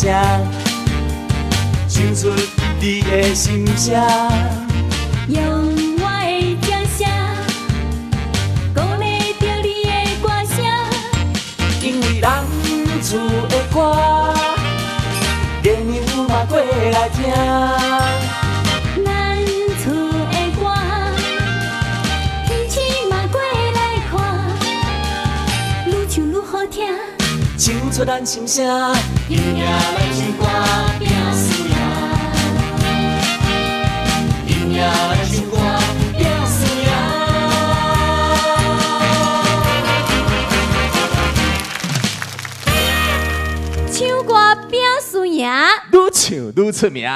聲，唱出你的心聲。用我的掌聲，鼓勵著你的歌聲。因為人厝的歌，月娘嘛過來聽。咱厝的歌，天星嘛過來看，愈唱愈好聽。唱出咱心聲，贏贏來唱歌拼輸贏，贏贏來唱歌拼輸贏。唱歌拼輸贏。愈唱愈出名。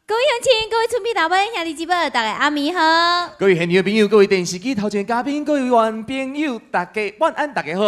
各位鄉親，各位村民大伯，兄弟姊妹，大家暗暝好。各位現場朋友，各位電視機頭前嘉賓，各位觀朋友，大家晚安，大家好。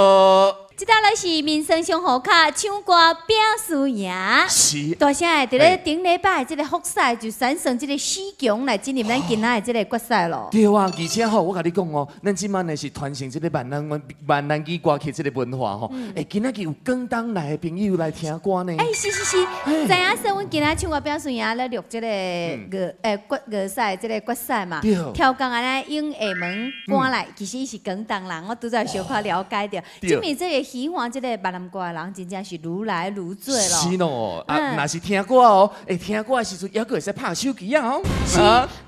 這道來是民生上好卡唱歌拼輸贏。大聲的，佇咧頂禮拜這個複賽就產生這個四強來進入咱今仔的這個決賽咯。對啊，而且吼，我共你講哦，咱這擺呢是傳承這個閩南語歌曲這個文化吼。欸，今仔日有廣東來的朋友來聽歌呢。欸，是是是，知影說阮今仔唱歌拼輸贏咧錄這個月欸決賽這個決賽嘛。挑工按呢湧下門趕來，其實伊是廣東人，我拄才小可了解著。證明這個喜歡這個閩南歌的人，真正是愈來愈多咯。是咯，啊，若是聽歌哦，會聽歌的時陣，猶閣會使拍手機啊哦。是，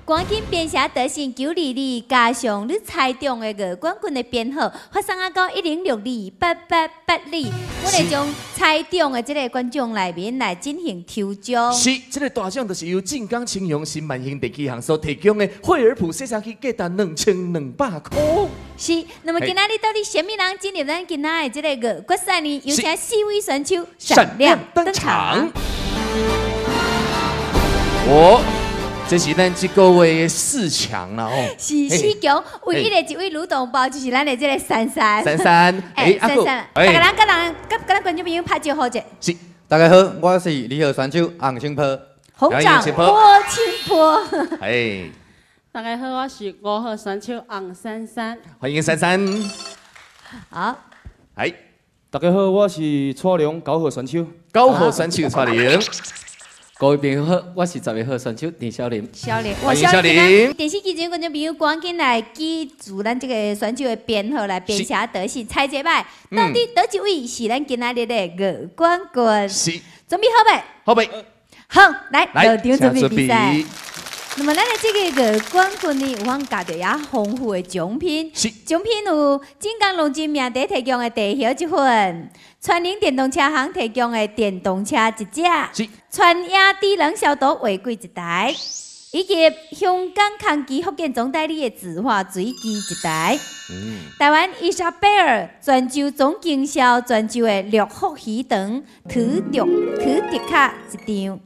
趕緊編寫得勝922，加上你猜中的個冠軍的編號，發送啊到10628882，我會將猜中的這個觀眾內面來進行抽獎。是，這個大獎就是由晉江青陽新萬興電器行所提供的惠而浦洗衫機，價值2200塊。是，那麼今仔日到底啥物人進入咱今仔的這個決賽呢？有請四位選手閃亮登場。哦，這是咱這個月的四強啦哦。是四強，唯一的一位女同胞就是咱的這個珊珊。珊珊，欸，珊珊，大家人佮人佮咱觀眾朋友拍招呼者。是，大家好，我是二號選手洪清波。紅掌郭清波。哎。大家好，我是五號選手洪珊珊。歡迎珊珊。好。哎，大家好，我是蔡良9號選手。9號選手蔡良。各位朋友好，我是12號選手陳小林。小林，歡迎小林。電視機前觀眾朋友，趕緊來記住咱這個選手的編號來編寫得勝，猜這擺，到底佗一位是咱今仔日的月冠軍？是。準備好未？好未？好，來，落場準備比賽。那麼，咱的這個月冠軍呢，有法加著也豐富的獎品。獎品有晉江龍津名茶提供的茶葉一份，川寧電動車行提供的電動車一隻，川野低能消毒畫櫃一台，以及香港康基福建總代理的字畫水機一台。台灣伊莎貝爾泉州總經銷泉州的六福魚腸土特卡一張。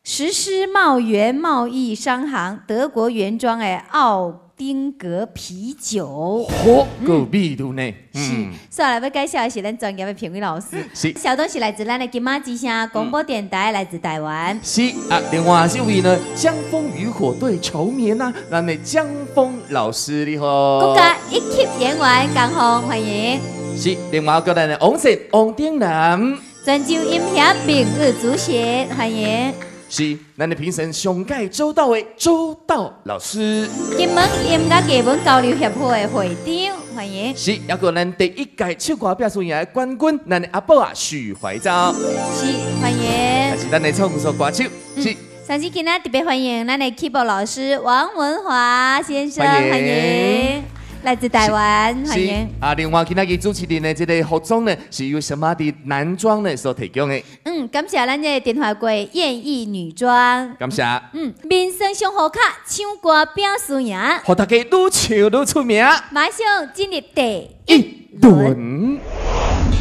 實施茂源貿易商行德國原裝的奧丁格啤酒，好，夠味道呢。是，接下來欲介紹的是咱專業的評委老師。是，小東是來自咱的金馬之聲廣播電臺，來自台灣。是啊，另外這位呢，江風與火對愁眠啊，咱的江峰老師你好。國家一級演員江峰歡迎。是，另外閣咱的王勝王丁南。泉州音響明日主席歡迎。是，咱的評審上蓋周到的周到老師。金門音樂藝文交流協會的會長，歡迎。是，抑閣咱第一屆唱歌拼輸贏的冠軍，咱的阿寶啊許懷昭。是，歡迎。也是咱的創作歌手。是。上次今仔特別歡迎咱的 keyboard 老師王文華先生，歡迎。來自台灣，歡迎。啊，另外今仔日主持人的這個服裝呢，是由什麼的男裝呢所提供的。嗯，感謝咱這個電話櫃艷逸女裝。感謝。嗯，民生上好卡唱歌拼輸贏，予大家愈唱愈出名。馬上進入第一輪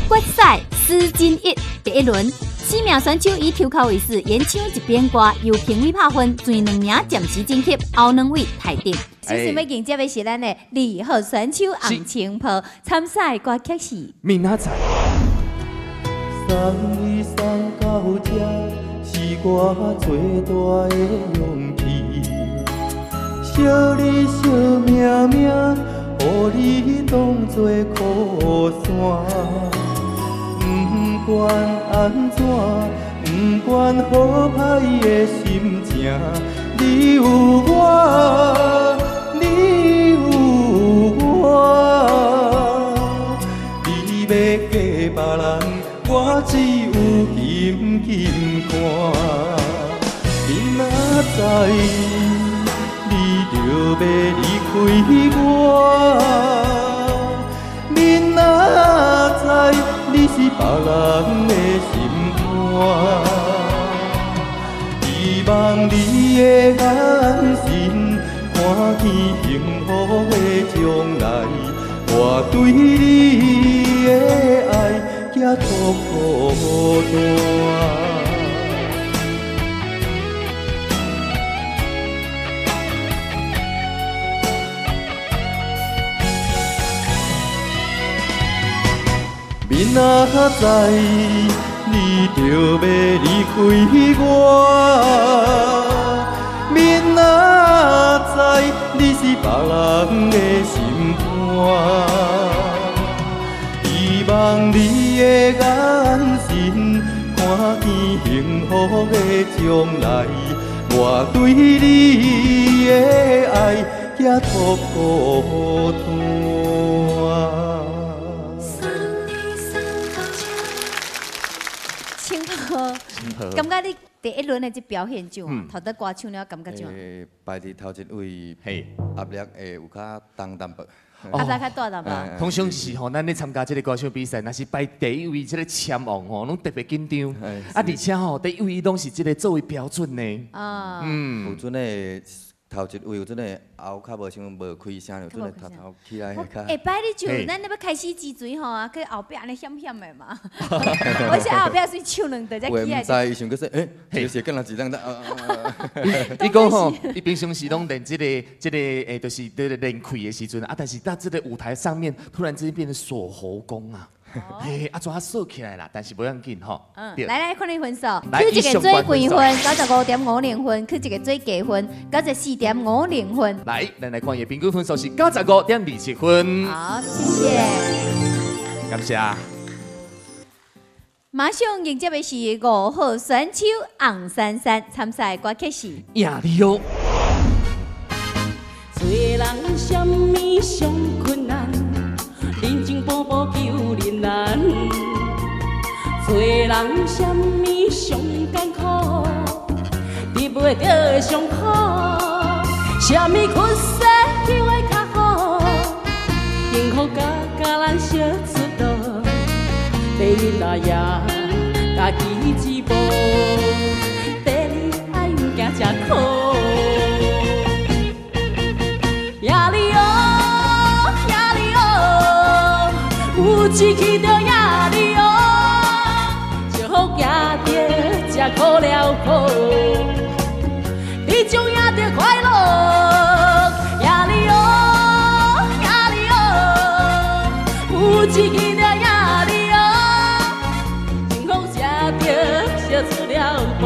決賽四進一，第一輪。四名選手以抽籤為始，演唱一遍歌，由評委拍分，前兩名暫時晉級，後兩位汰掉。首先欲迎接的是咱的二號選手洪清波參賽歌曲是《明仔載》。送你送到這，是我最大的勇氣。惜你惜命命，予你當作靠山。不管按怎，不不管好歹的心情，你有我，你有我，你欲嫁别人，我只有紧紧看。你若知你著欲离开我，你若知你是别人的心肝，希望你的眼神看见幸福的将来，我对你的爱寄托孤单。明仔载你就欲离开我，明仔载你是别人的心肝，希望你的眼神看见幸福的将来，我对你的爱寄托孤单。感觉你第一轮的这表现怎啊？头得歌唱了，感觉怎？排伫头一位，压力会有较重淡薄。压力较大淡薄。通常是吼，咱咧参加这个歌唱比赛，若是排第一位这个签王吼，拢特别紧张。啊，而且吼，第一位拢是这个作为标准的。啊。有阵的头一位有阵的喉较无像无开声，有阵的头头起来较。下摆你就咱咧欲开始之前吼啊，去后壁按呢险险的嘛。我是后壁随唱两段才起来。有毋知伊想阁说，欸，就是敢若一当当。你讲吼，伊平常时拢练这个，就是咧练气的时阵啊，但是到这个舞台上面，突然之间变成锁喉功啊。嘿，啊，怎啊锁起来啦？但是无要紧吼。嗯，来来，看你分数，去一个做几分？95.50分，去一个做加分，94.50分。来，咱来看伊平均分数是95.27分。好，谢谢。感谢。马上迎接的是5号选手洪珊珊参赛歌曲是《夜里哦》。做人啥物上困难？人情步步求人难，做人啥物上艰苦，得袂到的上苦，啥物屈势求会较好，幸福甲甲咱相出路，第一来也家己一步，第二爱毋惊吃苦。夜里哦，夜里哦，有志气就夜里哦，祝福赢著吃苦了苦，你将赢著快乐。夜里哦，夜里哦，有志气就夜里哦，幸福吃著烧出了步。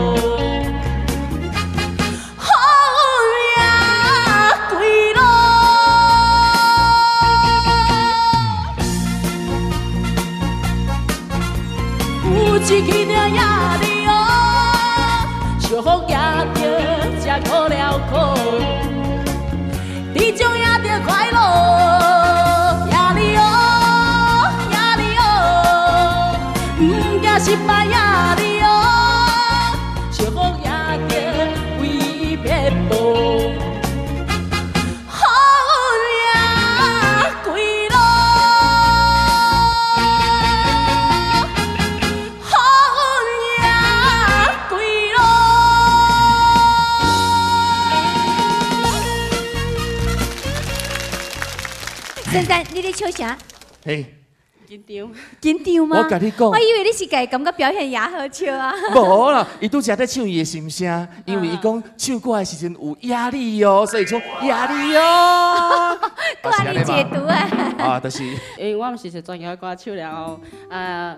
志气就夜里哦，祝福赢著吃苦了苦，你将赢著快乐。夜里哦，夜里哦，毋惊失败。夜里哦，祝福赢著规撇步。好运归路。珊珊，你咧笑啥？嘿，紧张。紧张吗？我共你讲，我以为你是家感觉表现也好笑啊。无啦，伊拄才咧唱伊的心声，因为伊讲唱歌的时阵有压力哦，所以讲压力哦。怪你解读啊。啊，就是。因为我毋是一个专业的歌手了后，啊，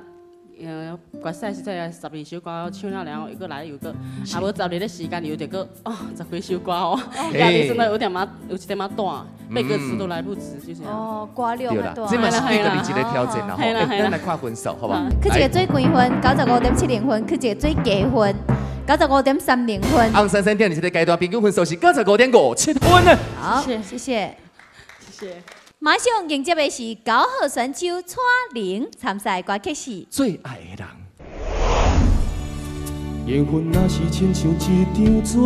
决赛时阵12首歌唱了然后又阁来又阁，啊无10日的时间又得阁哦10几首歌哦，压力真的有点仔有一点仔大，背歌词都来不及，就是。哦，歌量较大。这嘛是对家己一个挑战啦吼。咱来看分数，好不好？去一个最高分95.70分，去一个最低分95.30分。红珊珊，伫这个阶段平均分数是95.57分。好，谢谢，谢谢。马上迎接的是9号选手蔡玲参赛歌曲是《最爱的人》。缘分若是亲像一张纸，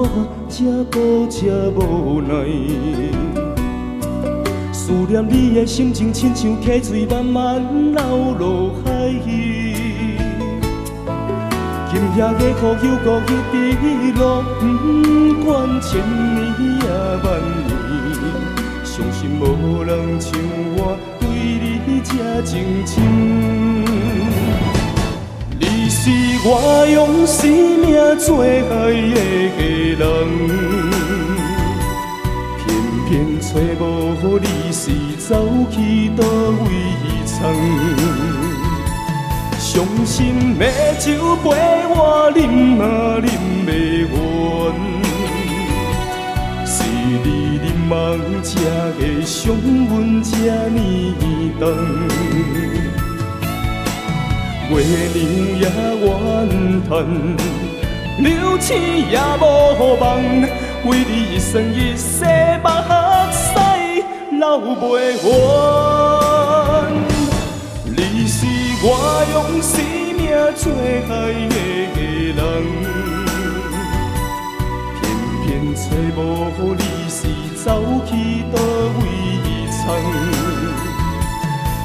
这薄这无奈。思念你的心情，亲像溪水慢慢流落海。今夜的雨又阁一直落，不管千年也万年。相信无人像我对你这情深，你是我用生命最爱的人，偏偏找无你是走去佗位藏，伤心的酒杯我饮啊饮袂完。是你入梦才会伤阮这呢重，月娘也怨叹，流星也无梦，为你一生一世目屎流袂完。你是我用生命最爱的人。偏找无你是走去佗位藏，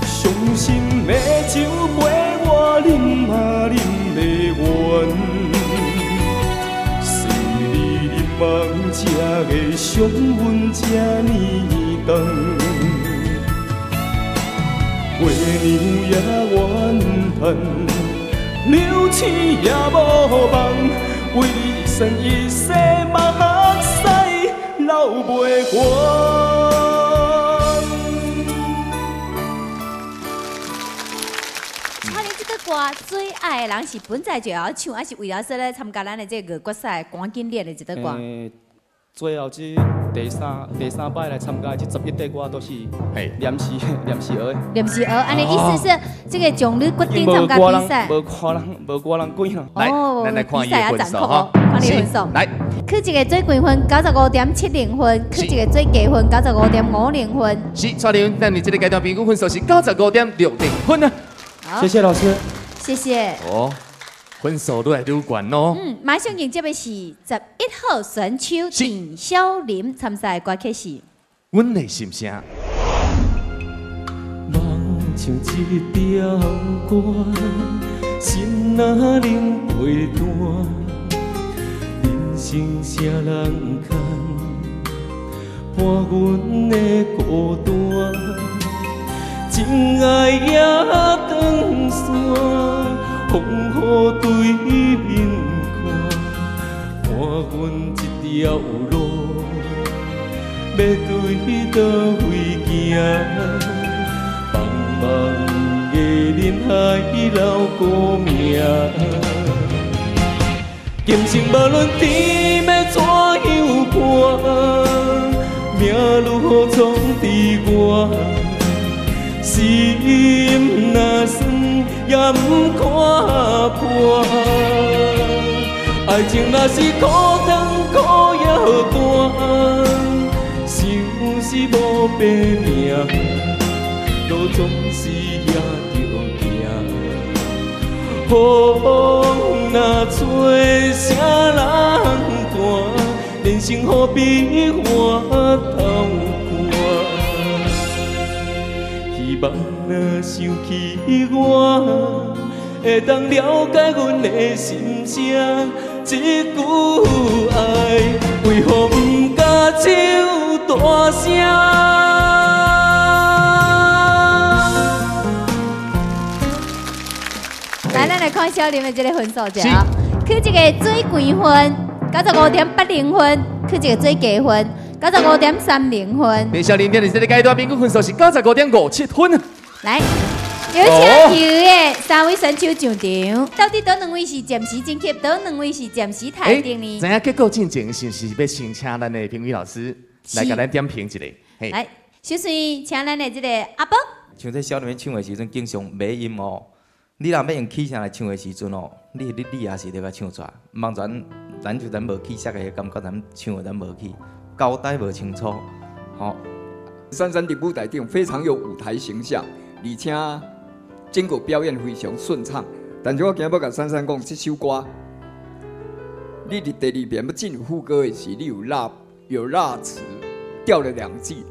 伤心的酒杯我饮啊饮袂完，是你入梦才会伤阮这呢重，月娘也怨叹，流星也无梦，为你一生一世目屎流袂完。蔡玲这个歌《最爱的人》是本来就晓唱，还是为了说咧参加咱的这个决赛，赶紧练的这个歌？最后这第三摆来参加这11首歌都是临时学的。临时学，按呢意思是这个将你决定参加比赛。无看人，无看人鬼啦。来，咱来看伊的分数哈。看你分数。来，去一个最高分95.70分，去一个最低分95.50分。是，蔡玲，咱伫这个阶段平均分数是95.60分啊。谢谢老师。谢谢。哦。分数愈来愈悬哦。嗯，马上迎接的是11号选手陈小林参赛歌曲是《阮的心声》。梦像一条歌，心若能陪伴，人生啥人牵，伴阮的孤单，情爱也断线。风雨对面看，伴阮这条路，欲对佗位行？茫茫的人海留孤名，今生无论天欲怎样看，命如何创治我，心若酸。也毋看破，爱情若是苦糖苦药丹，想是无白命，路总是也著行。风若吹，啥人弹？人生何必回头看？希望若想起我，会当了解阮的心声。这句爱，为何毋敢唱大声？来，咱来看小林的这个分数者啊，去一个最高分95.80分，去一个最低分95.30分。林小林，你这个阶段平均分数是95.57分。来，有请球的三位选手上场，到底佗两位是暂时晋级，佗两位是暂时汰定呢？知影结果进前是毋是欲先请咱的评委老师来共咱点评一下？来，首先请咱的这个阿宝。像这小林唱的时阵，经常没音哦。你若欲用气声来唱的时阵哦，你也是得共唱出来，毋通咱就咱无气息的感觉，咱唱的咱无气，交代无清楚，吼。珊珊伫舞台顶非常有舞台形象，而且整个表演非常顺畅。但是我今日欲共珊珊讲，这首歌，你伫第二遍欲进入副歌的时，你有落词，掉了2句，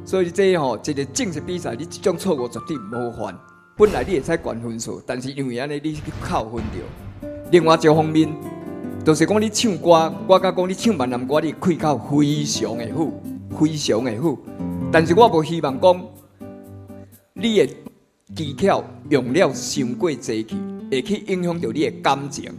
所以这吼一个正式比赛，你这种错误绝对毋好犯。本来你会使悬分数，但是因为按呢，你去扣分著。另外一方面，就是讲你唱歌，我敢讲你唱闽南歌，你气口非常的好，非常的好。但是我无希望讲你的技巧用了伤过济去，会去影响到你的感情，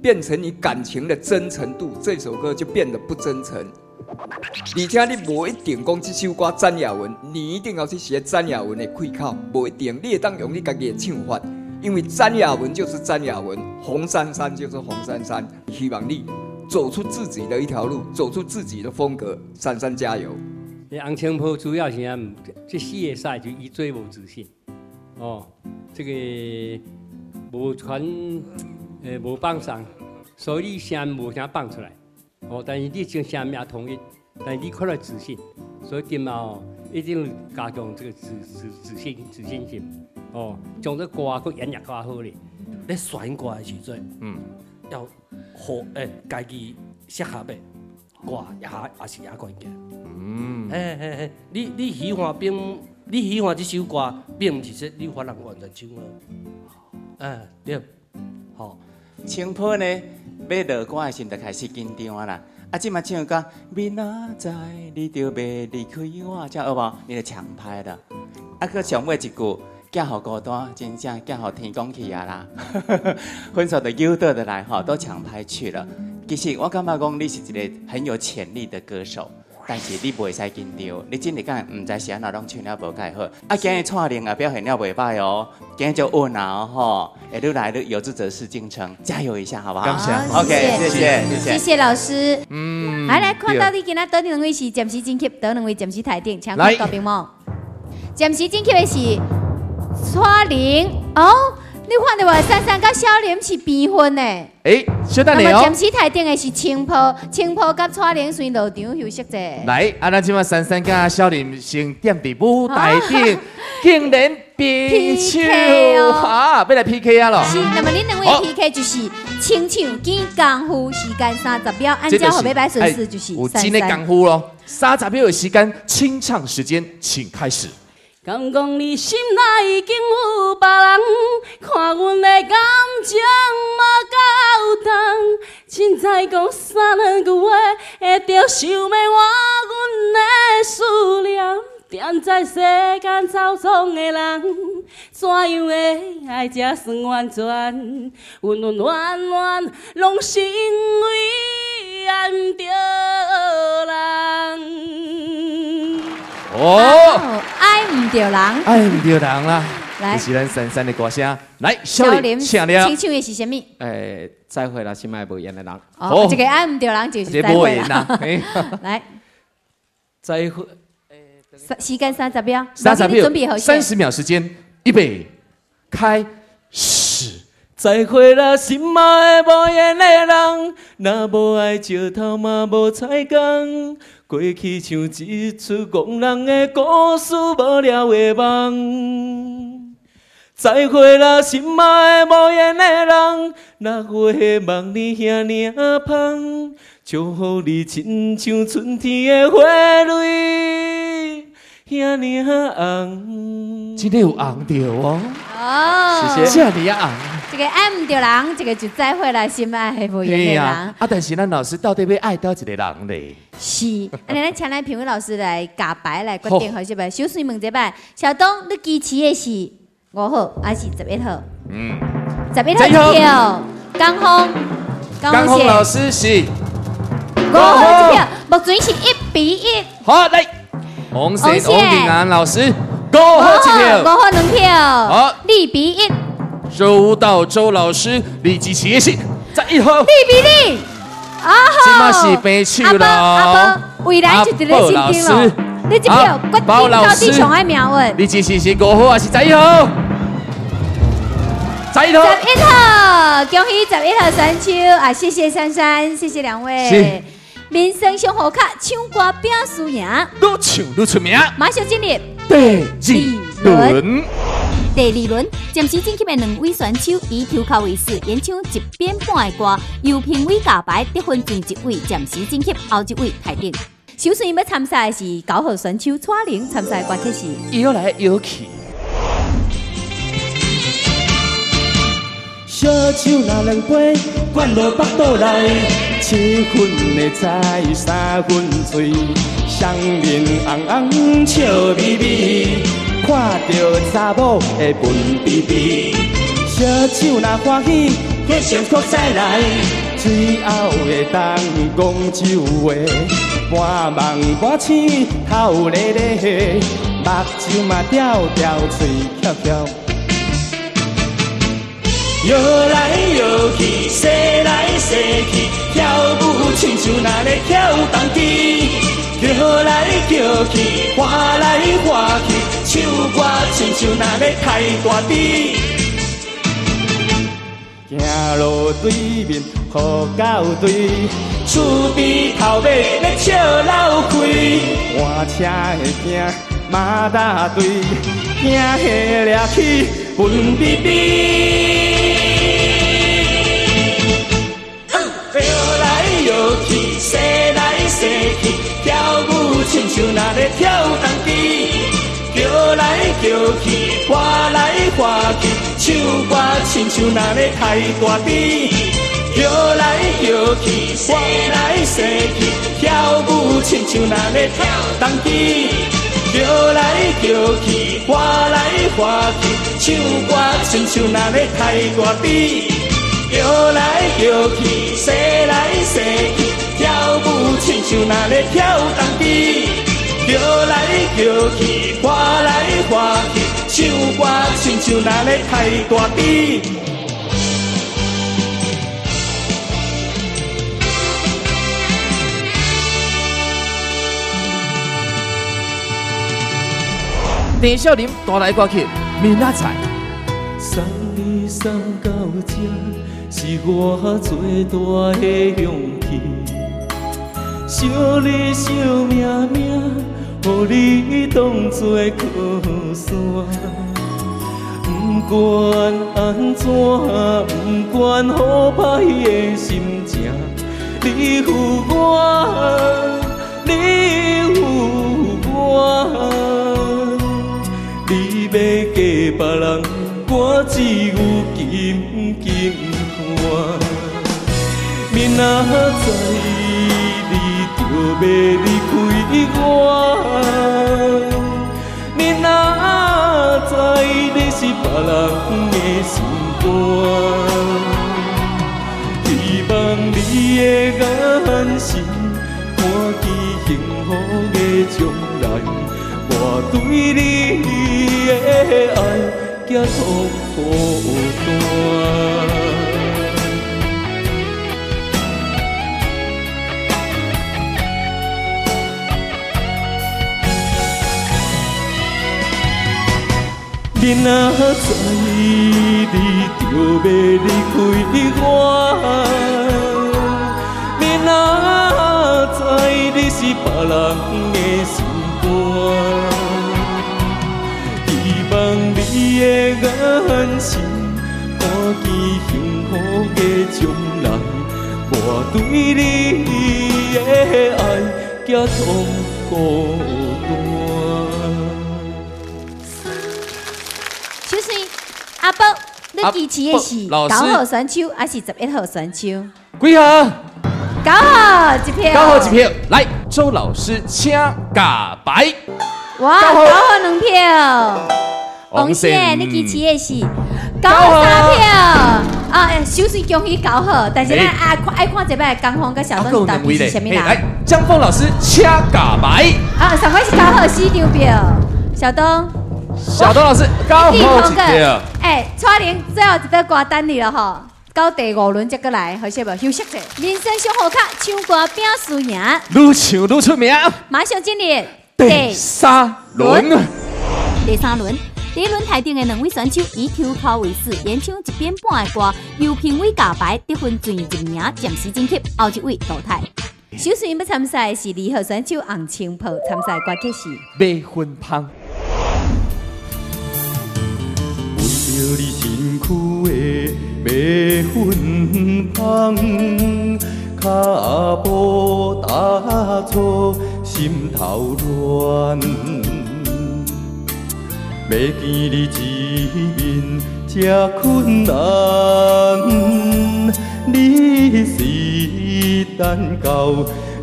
变成你感情的真诚度，这首歌就变得不真诚。而且你无一定讲这首歌詹雅雯，你一定要去学詹雅雯的气口，无一定，你会当用你家己的唱法，因为詹雅雯就是詹雅雯，洪珊珊就是洪珊珊。希望你走出自己的一条路，走出自己的风格，珊珊加油！洪清波主要是啊，这4个赛就伊最无自信，哦，这个无传，无放松，所以你声无啥放出来。哦，但是你将声名统一，但是你较来自信，所以今后一定加强这个自信心。哦，将这歌阁演绎较好咧。咧选歌的时阵，要好家己适合的歌也是也关键。你喜欢并你喜欢这首歌，并毋是说你反而完全唱好。对，好。青坡呢，欲落歌的时阵就开始紧张啊啦。啊，这马唱到明仔载你就欲离开我，这好无？你就抢拍了。啊，阁上尾一句，寄予孤单，真正寄予天公去啊啦。分数就又倒来吼，都抢拍去了。其实我感觉讲你是一个很有潜力的歌手，但是你袂使紧张，你真的讲毋知是按怎拢唱了无盖好。啊，今日蔡玲也表现了袂歹哦，今日就稳啊吼，会愈来愈有志者事竟成，加油一下好不好？感谢，OK，谢谢，谢谢，谢谢老师。来看到底今仔佗两位是暂时晋级，佗两位暂时汰顶，请看大屏幕。暂时晋级的是蔡玲哦。你看到无？珊珊佮小林是平分的。小等下哦。暂时台顶的是青坡，青坡佮蔡玲先落场休息者。来，啊，咱这马珊珊佮小林先踮伫舞台顶，竟然比手哈，欲来 PK 啊咯。是，那么恁两位 PK 就是清唱见功夫，时间30秒，按照号码排顺序就是。有真的功夫咯，30秒的时间，清唱时间，请开始。敢讲你心内已经有别人，看阮的感情嘛够重，凊彩讲三两句话，会著想欲换阮的思念。踮在世间操纵的人，怎样的爱才算完全？温温暖暖，拢是因为爱毋著人。哦，爱毋著人，爱毋著人啦，这是咱珊珊的歌声。来，小林，请唱的是啥物？再会啦，心爱无缘的人。哦，这个爱毋著人就是再会啦。来，再会。时间30秒，30秒，准备好。30秒时间，预备，开始。再会啦，心爱无缘的人，若无爱石头嘛无彩工。过去像一出戆人的故事，无聊的梦。再会啦，心爱无缘的人，若我的梦你遐尔芳，祝福你亲像春天的花蕊，遐尔红。真的有红著哦。哦，谢谢。这尔红。一个爱毋著人，一个就再会啦，心爱的无缘的人。啊，但是咱老师到底欲爱佗一个人咧？是，按呢，咱请咱评委老师来共牌来决定，好是袂？首先问一摆，小东，你支持的是5号还是11号？11号一票，江峰，江峰老师是5号一票，目前是1比1。好，来，洪胜、洪定安老师， 5号一票， 5号2票，好，2比1。周到周老师，你支持的是11号。 2比2。啊好，这马是平手咯。阿宝，未来就伫咧身边咯。你这票决定到底上爱命运。你支持是5号还是11号？11号。 11号，恭喜11号选手啊！谢谢珊珊，谢谢两位。是。民生上好卡，唱歌拼输赢，愈唱愈出名。马上进入第二轮。第二轮，暂时晋级的两位选手以抽签为式演唱1遍半的歌，由评委加排得分前一位暂时晋级，后一位汰顶。首先要参赛的是9号选手蔡玲，参赛的歌曲是《摇来摇去》。烧酒若两杯，灌落腹肚内，七分的菜，三分醉，双面红红笑眯眯，看著查某会分鼻鼻。烧酒若欢喜，结成苦再来，最后会当讲酒话，半梦半醒头咧咧，目睭嘛吊吊，嘴翘翘。摇来摇去，踅来踅去，跳舞亲像若咧跳动机。叫来叫去，喊来喊去，唱歌亲像若咧开大猪。行路对面好狗队，厝边头尾咧笑闹开，换车的惊马大队，惊吓掠去分鼻鼻。摇来摇去，踅来踅去，跳舞亲像若咧跳动机。叫来叫去，喊来喊去，唱歌亲像若咧开大猪。叫来叫去，踅来踅去，跳舞亲像若咧跳动机。叫来叫去，喊来喊去，唱歌亲像若咧开大猪。叫来叫去，踅来踅去，跳舞亲像若咧跳动机。叫来叫去，喊来喊去，唱歌亲像若咧开大猪。郑少林带来歌曲《明仔载》。送你送到这，是我最大的勇气。惜你惜命命，予你当作靠山。不管按怎，不管好歹的心情，你有我，你有我。你欲嫁别人，我只有紧紧看。明仔载你就欲离开我，明仔载你是别人的心肝。希望你的眼神看见幸福的将来，我对你的爱这痛孤单。明仔载你就欲离开我，明仔载你是别人的心肝。希望你的眼神看见幸福的将来，我对你的爱这痛孤单。小水阿宝，你支持的是9号选手还是11号选手？几号？9号一票。9号一票。来，周老师，请加牌。哇，9号2票。王先，你支持的是9号3票。啊，小水恭喜9号，但是咱爱看这摆江峰佮小东到底是啥物人？来，江峰老师，请加牌。啊，上摆是9号4张票，小东。小东老师9号一票。哎，蔡玲最后一道歌等你了吼，到第5轮才过来，好势无？休息者。人生上好卡，唱歌拼输赢，愈唱愈出名。马上进入第三轮。第三轮，第一轮台顶的两位选手以抽鬮为始，演唱一遍半的歌，由评委加排得分前一名暂时晋级，后一位淘汰。首先要参赛的是2号选手洪清波，参赛歌曲是《马芬芳》。闻著你身躯的马芬芳，脚步踏错，心头乱。欲见你一面这困难，你是等到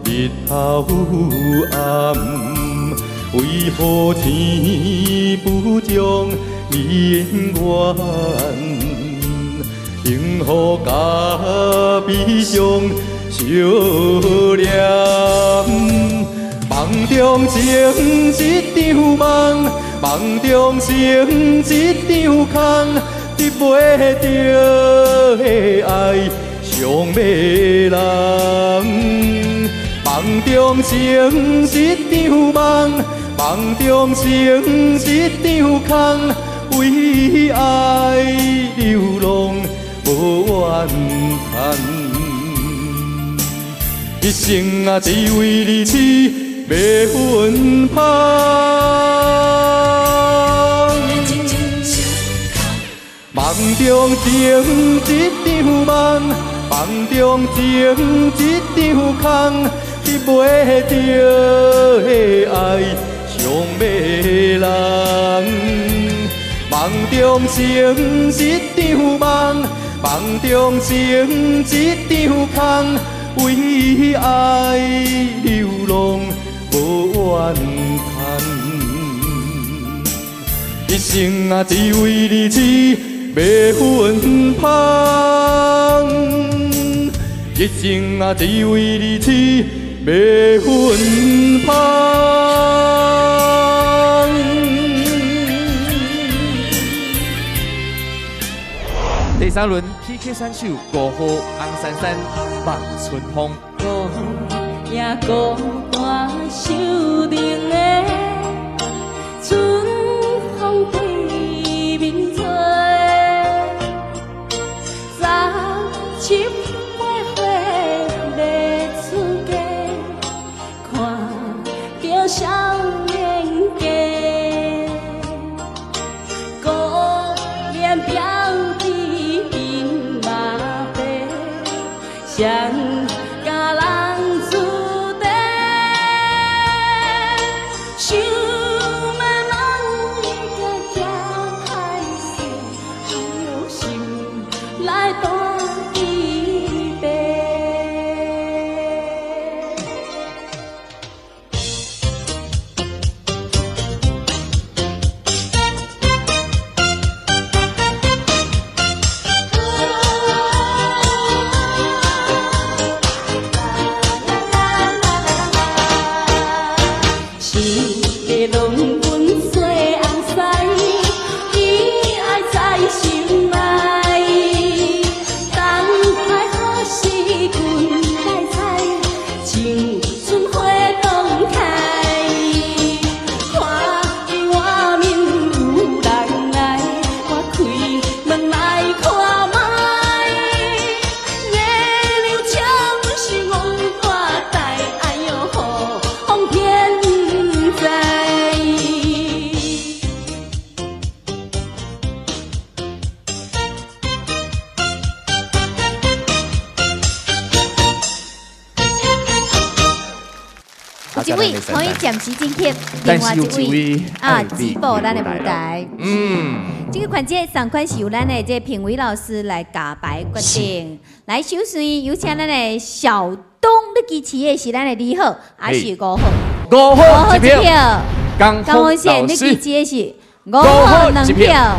日头暗，为何天不将姻缘，幸福甲悲伤相连？梦中情一场梦，梦中情一场空，得袂著的爱伤迷人。梦中情一场梦，梦中情一场空，为爱流浪无怨叹，一生啊只为你痴马芬芳。梦中情一场梦，梦中情一场空，得袂著的爱伤迷人。梦中情一场梦，梦中情一场空，为爱流浪无怨叹，一生啊只为你痴马芬芳，一生啊只为你痴马芬芳。第三轮 PK 选手5号洪珊珊、望春风。孤也孤单守冷的春风对面吹，17、8岁欲出嫁，看著少年家，孤恋表弟因妈爸，谁甲人处地？想欲问伊家行歹势，哎哟，心内大伊爸。想欲问阮细翁婿，伊爱在心内。东海好时君来采，青春花当开。看伊外面有人来，我开门来看觅。月亮枪是王大台，哎哟好风天知。有一位可以暂时晋级，但另外是有一位啊，止步咱的舞台。这个环节上款是由咱的这个评委老师来加排决定。来，首先有请咱的小东，你支持的是咱的2号还是5号？5号1一票。票。江江宏宪，老你支师持的是5号2票。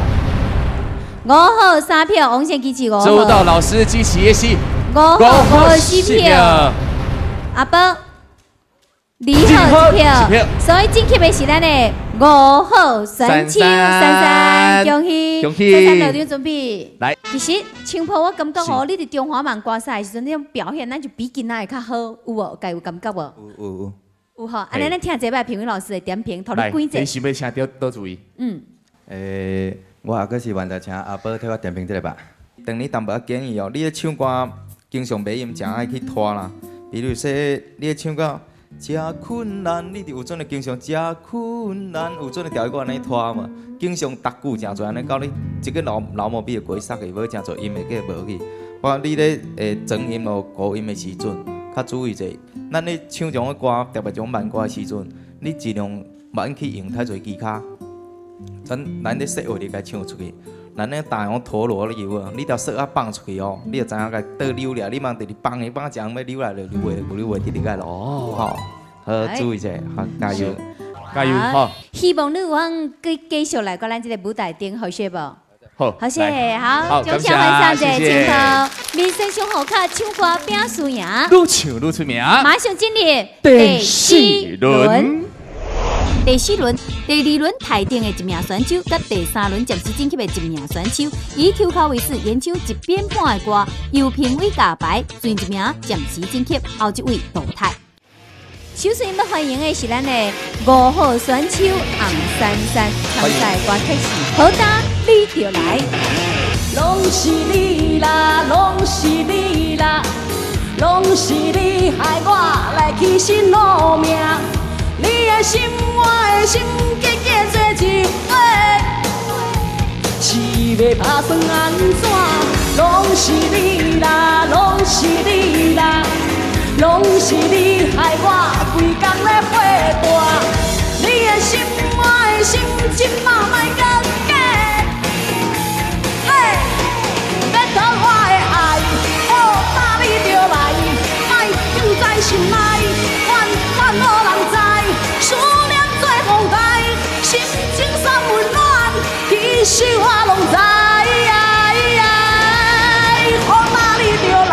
5号3票，王宪支持5号。周道老师支持的是5号5 4票。阿宝， 2号一票，所以晋级的是咱的5号选手珊珊，恭喜！恭喜！珊珊落场准备。来，其实青婆，我感觉吼，你伫中华网歌赛的时阵，那种表现，咱就比囡仔会较好，有无？家有感觉无？有。有吼，按呢，咱听这摆评委老师的点评，予你几者。你想欲请佗一位？嗯。我也阁是原来请阿宝替我点评这个吧。当你淡薄仔建议哦，你咧唱歌经常尾音诚爱去拖啦，比如说你咧唱歌。真困难，你伫有阵的经常真困难，有阵的调歌按呢拖嘛，经常逐句诚济按呢，到你这个老老毛病会过塞去，无诚济音会计无去。包括你咧转音或高音的时阵，较注意者。咱咧唱这种的歌，特别这种慢歌的时阵，你尽量莫去用太济技巧。咱咧说话你该唱出去，咱咧打用陀螺你有无？你条绳仔放出去哦，你就知影共倒溜了，你嘛直直放伊放一样欲溜来就溜袂，溜袂直直个咯。哦，好，注意者，好，加油，加油，好。希望你有法继续来到咱这个舞台顶，好势无？好，好谢，好，掌声欢迎谢青头，民生上好卡唱歌拼输赢，愈唱愈出名。马上进入第四轮。第四轮、第二轮台顶的一名选手，佮第三轮暂时晋级的一名选手，以抽签为始演唱一遍半的歌，由评委加排，前一名暂时晋级，后一位淘汰。首先要欢迎的是咱的5号选手洪珊珊，参赛歌曲是《好胆你就来》。拢是你啦，拢是你啦，拢是你害我来起心落命。你的心，我的心，结结做一伙，是欲拍算按怎？拢是你啦，拢是你啦，拢是你害我规工咧火大。你的心，我的心，这摆莫阁假。嘿，欲讨我的爱，好胆你就来，莫藏在心内，怨怨无人知。思念做风台，心情送温暖，其实我拢知。好胆你就来。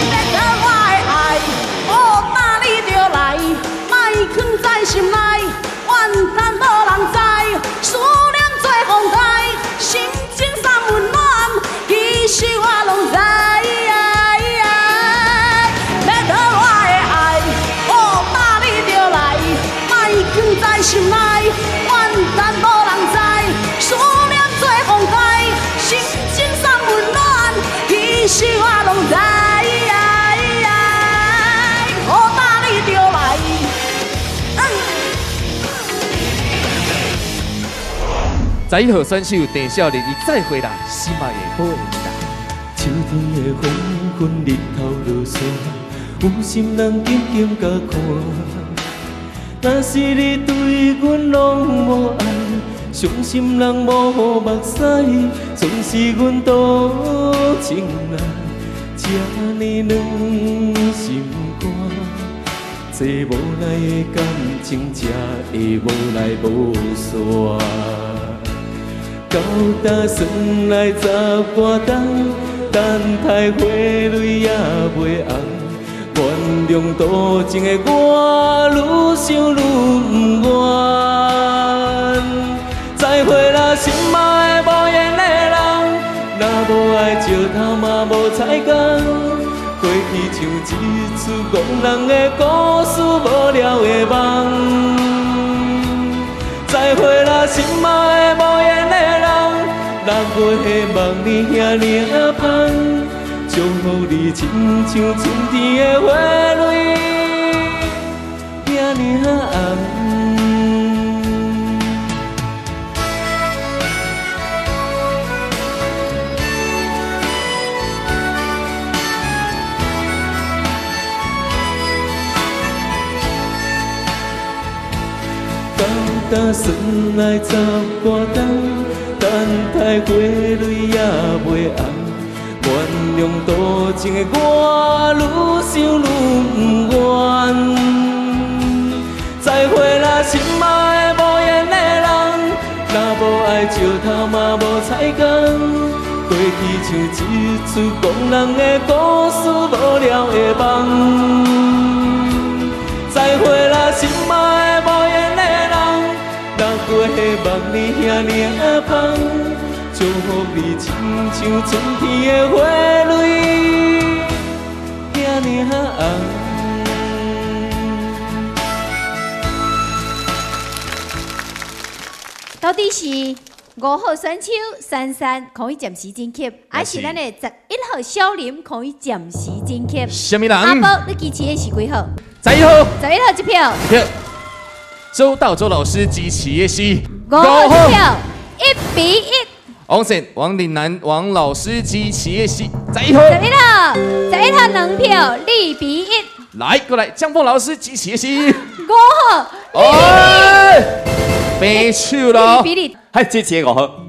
欲讨我的爱，好胆你就来，莫藏在心内。怨叹无人知，思念做风台，心情送温暖，其实我拢知。欲讨我的爱，好胆你就来，莫藏在心内，怨叹无人知，思念做风台，心情送温暖，其实我拢知。好胆你就来。11号选手郑少林，伊再会啦，心爱的无缘啦。秋天的黄昏，日头落山，有心人紧紧共看。若是你对阮拢无爱，伤心人无目屎，总是阮多情来，这呢软心肝。这无奈的感情，才会无奈无散。到今算来10外冬，等待花蕊也袂红。原谅多情的我，愈想愈不愿。再会啦，心爱的无缘的人，若无爱石头嘛无彩工。过去像一出戆人的故事，无聊的梦。再会啦，心爱的无缘的人，6月的梦呢遐尔芳，祝福你亲像春天的花蕊，遐尔红。到今算来10外冬，等待花蕊也袂红。原谅多情的我，愈想愈不愿。再会石头嘛无彩工。过去像一出讲人的故事，无聊的梦。再会啦，心爱的无缘的人，流过的梦里遐尔芳，祝福你亲像春天的花蕊，遐尔红。到底是5号选手珊珊可以暂时晋级，还是咱的11号小林可以暂时晋级？什么人？阿宝，你支持的是几号？11号。11号一票。一票。周道周老师支持的是5号一票，1比1。王胜王岭南王老师支持的是11号。11号，11号2票，2比1。来，过来，江凤老师支持的是5号。哦。平手咯，比例，系支持5号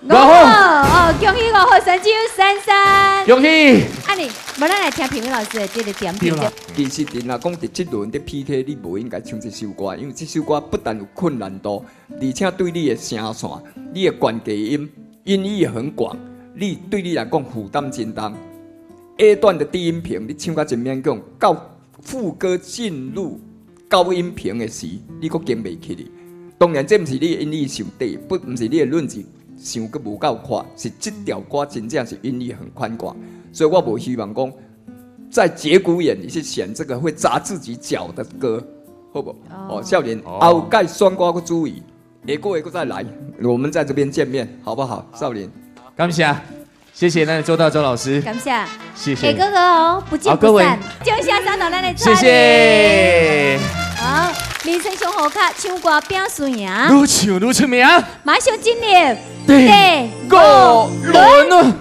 ，5号哦，恭喜5号选手珊珊，恭喜。啊你，无咱来听评委老师的这个点评。其实，若讲伫这轮伫 PK，你无应该唱这首歌，因为这首歌不但有困难度，而且对你的声线、你的悬低音音域很广，你对你来讲负担真重。A 段的低音频，你唱甲真勉强，到副歌进入高音频的时，你阁跟袂起哩。当然，这毋是你的音域上低，不毋是你的论据想阁无够宽，是这条歌真正是音域很宽广，所以我无希望讲在节骨眼你去选这个会砸自己脚的歌，好无？哦，少年后盖选歌阁注意，下个月阁再来，我们在这边见面，好不好？少年，感谢。谢谢咱的周大周老师，感谢，谢谢。哥哥哦，不见不散。就下三到咱的，谢谢。好，民生上好卡，唱歌拼输赢，愈唱愈出名。马上进入第五轮。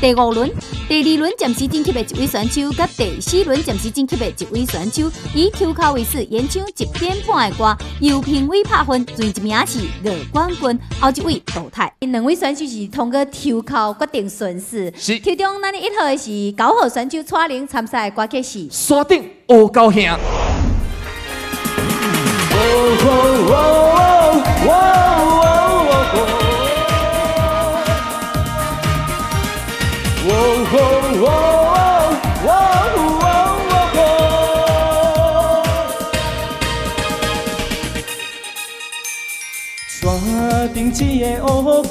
第5轮、第2轮暂时晋级的一位选手，佮第4轮暂时晋级的一位选手，以抽签为始演唱1点半的歌，由评委拍分，前一名是月冠军，后一位淘汰。两位选手是通过抽签决定顺序。是。抽中咱的1号的是9号选手蔡玲参赛的歌曲是《山顶乌狗兄》。山顶一个乌狗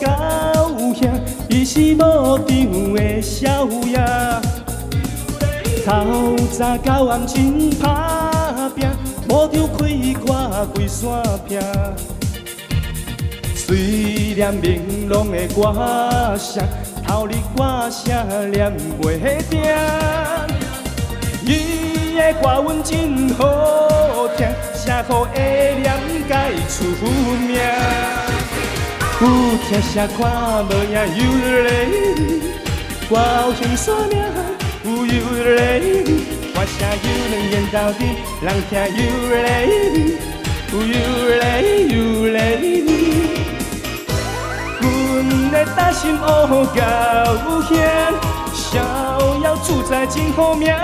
兄，伊是无场的少爷。头早到暗真打拼，无场开阔规山坪。虽然明朗的歌声，头日歌声念袂停，伊的歌韵真好听，声予会念甲伊出名。有听声看无影有咧，歌喉像山岭有有咧，歌声有两言到底，人听有咧，有有咧有咧。阮的大心乌狗兄，逍遥自在真好命。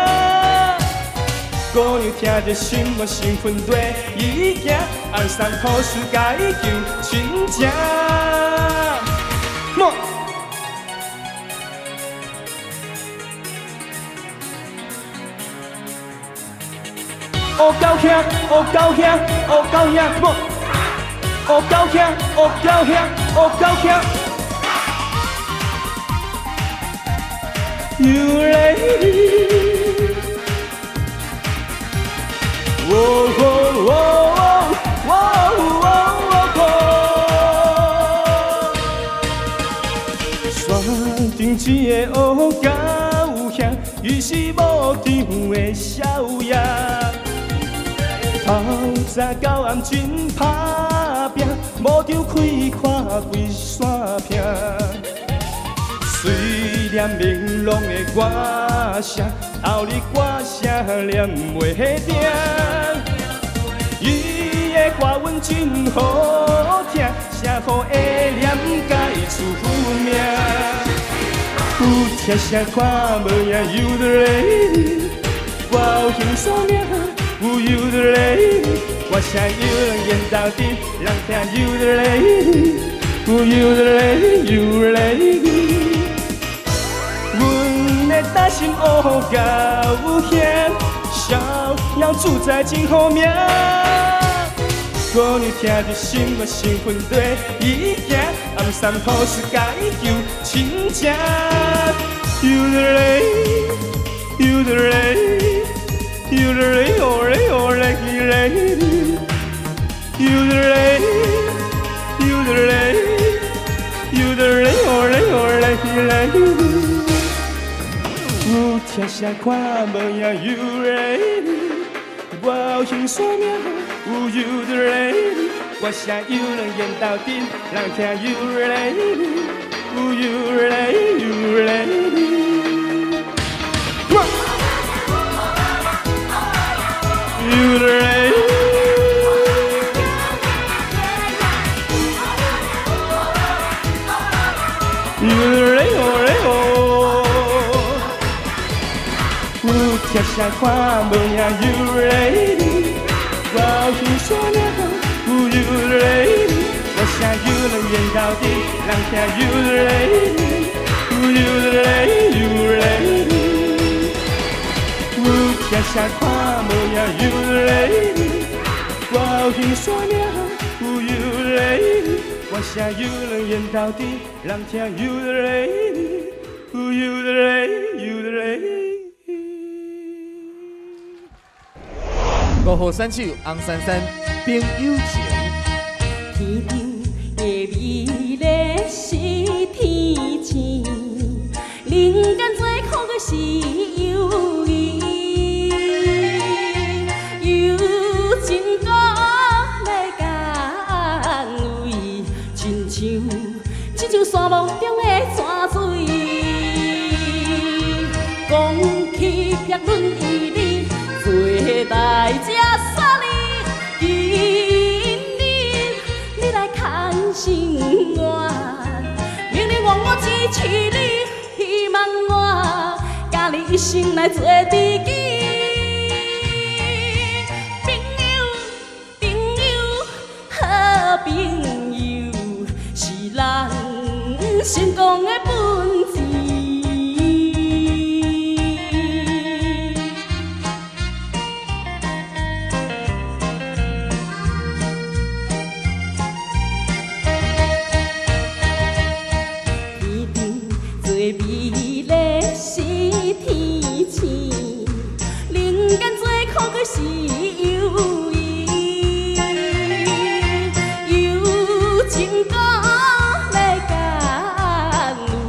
姑娘听着心肝兴奋地伊行，红衫裤事甲伊求亲情。乌狗兄，乌狗兄，乌狗兄，乌狗兄，乌狗兄，乌狗兄。有泪。哦哦哦哦哦哦。山顶一个乌狗兄，伊是无场的少爷。头早到暗真打拼，无场开阔规山坪。虽然明朗的歌声，头日歌声念袂停，伊的歌韵真好听，声予会念甲伊出名。有听声看无影有咧，歌喉像山岭有有咧，歌声我声有两言斗阵，人听有的嘞，有的嘞，有嘞。阮的担心乌甲有险，逍遥自在真好命。姑娘听着心我兴奋地行，暗三土司共伊求亲情。有的嘞，有的嘞，有的嘞，哦嘞哦嘞嘞，有的嘞，有的嘞，有的嘞，哦嘞哦嘞嘞。有听声看无影有嘞，我有兴山命。有有的嘞，我声有两言斗阵，人听有嘞，有有嘞有嘞。有的嘞，有的嘞哦嘞哦，有听声看无影有嘞。我有兴山命有有嘞，我声有两言斗阵，人听有嘞，有有嘞有嘞。有听声看无影有嘞，我有兴山命有有嘞，我声有两言斗阵，人听有嘞，有有嘞有嘞。五号选手洪珊珊，朋友情。天顶的美丽是天星，人间最苦的是友谊，友情阁来安慰，亲像沙漠中的泉水，讲起别阮与你。做代志煞你，今日你来牵生我，明日愿我支持你，希望我佮你一生来做知己。朋友，朋友，好朋友，是咱成功的本钱。是友谊，友情阁来安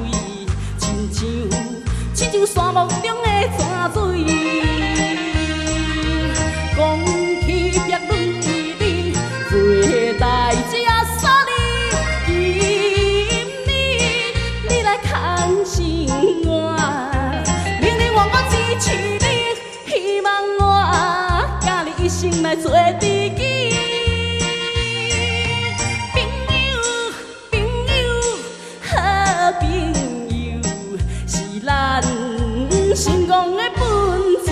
慰，亲像沙漠中的泉水。讲起别阮与你，做代志煞你，今日你来牵生我，明日愿我支持你，希望我。一生来做知己，朋友，朋友，好朋友，是咱成功的本钱。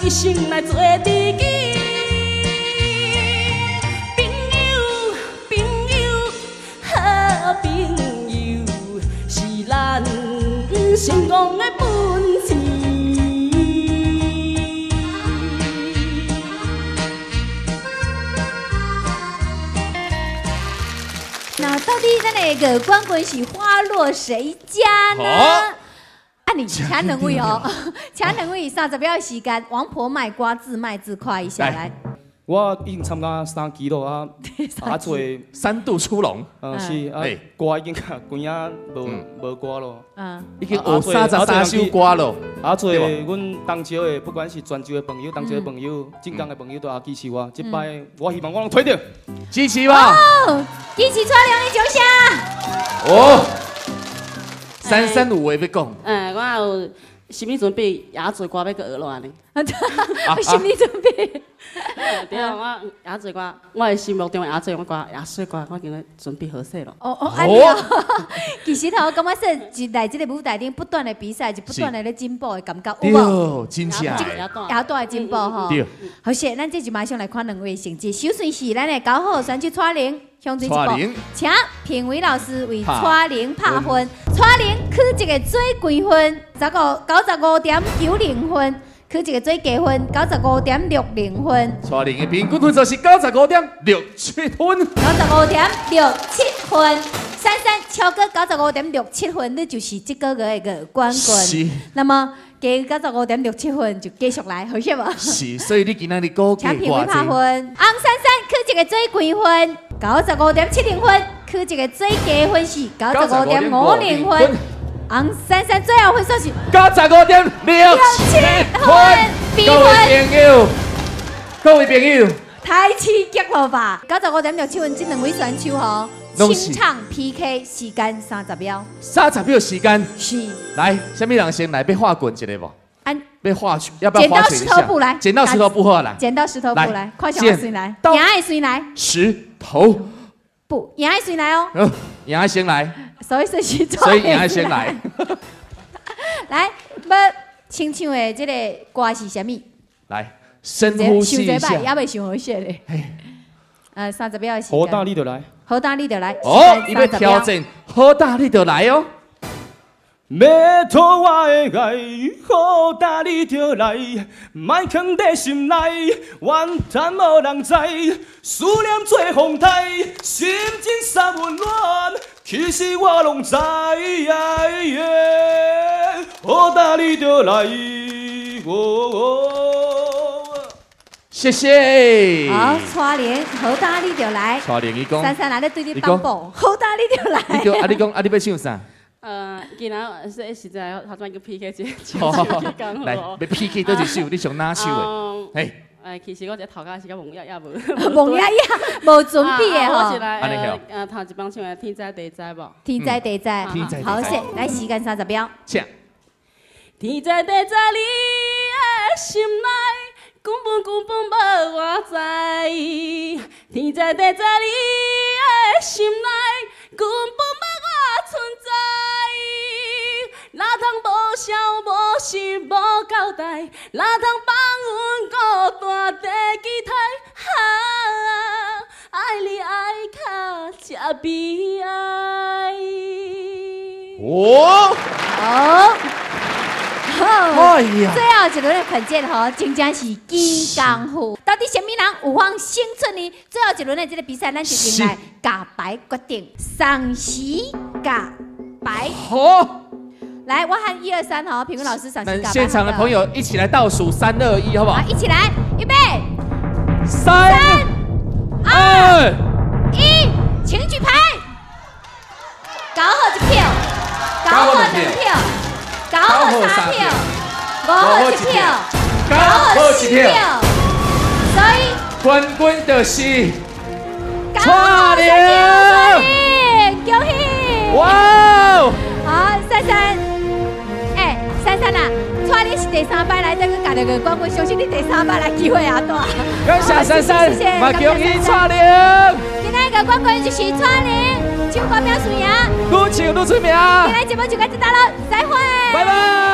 生来做知己，朋友，朋友，好朋友，是咱成功的本钱。那到底咱的冠军是花落谁家呢？啊，你请两位哦，请两位30秒时间，王婆卖瓜自卖自夸一下来。我已经参加三期咯啊，啊做三度出笼。是啊，歌已经规仔无无歌咯。已经学33首歌咯。啊，做阮东石的，不管是泉州的朋友、东石的朋友、晋江的朋友，都也支持我。这摆我希望我拢推著，支持吧。支持蔡良的掌声。哦，珊珊有话欲讲。我有心理准备，也做歌欲阁学落呢。心理准备。对啊，我也做歌，我的心目中也做歌，也说歌，我已经准备好势咯。哦哦，按呢。其实头，感觉说，就来这个舞台顶不断的比赛，就不断的咧进步的感觉，有无？对，真正。也大的进步吼。对。好势，咱这就马上来看两位成绩。首先是咱的九号选手蔡玲，向前一步，请评委老师为蔡玲拍分。蔡玲取一个最低分，95.90分。取一个最低分，95.60分。蔡玲的平均分数是95.67分。95.67分，珊珊超过95.67分，你就是这个月的冠军。是。那么加95.67分就继续来，好势无？是，所以你今仔日估计请评委拍分。洪珊珊取一个最低分，95.70分，取一个最低分是95.50分。洪珊珊最后分数是95.67分。各位朋友，各位朋友，太刺激了吧！95.67分，这两位选手吼，清唱 PK 时间30秒。30秒时间是。来，啥物人先来？欲画滚一下无？欲画要不要？剪刀石头布来。剪刀石头布好来。剪刀石头布来，看谁先来。赢的先来。石头布，赢的先来哦。赢的先来。所以说是，所以赢的先来。来，欲清唱的这个歌是啥物？来，深呼吸一下。还未想好势咧。30秒的时间。好大你就来。好大你就来。哦，伊欲挑战，好大你就来哦。拜托我的爱，好大你就来，莫藏在心内，怨叹无人知，思念做风台，心情三温暖，其实我拢知。好大你就来，谢谢。好，蔡玲，好大你就来。蔡玲，伊讲。珊珊来咧对你帮补，好大你就来。你讲，啊你讲，啊你欲唱啥？今仔说实在，头转去 PK 一个来，欲 PK 佗一首？你上哪首的？嘿。其实我这头家是较懵呀呀无。懵呀呀，无准备的吼。我是来，头一帮唱的《天知地知》无？天知地知。天知地知。好，谢，来时间30秒。请。天知地知，你的心内根本根本无我知。天知地知，你的心内根本无我存在。哪通无笑无实无交代？哪通放阮孤单在期待？哈，爱你爱较这悲哀。哦，好。哎呀！最后一轮的环节吼，真正是坚功夫。到底啥物人有法胜出呢？最后一轮的这个比赛，咱就用来加牌决定，上时加牌。好，来，我喊1、2、3吼，评委老师上时。现场的朋友一起来倒数3、2、1，好不好？一起来，预备， 3、2、1，请举牌。9号1票，9号2票。9号3票，5号1票，9号4票，所以冠军就是蔡玲，恭喜！哇！好，珊珊，哎，珊珊啊，蔡玲是第3摆来，再阁共著个冠军，相信你第3摆来机会也大。感谢珊珊，嘛恭喜蔡玲。今仔个冠军就是蔡玲，唱歌表输赢，愈唱愈出名。今仔节目就到这了，再会。拜拜。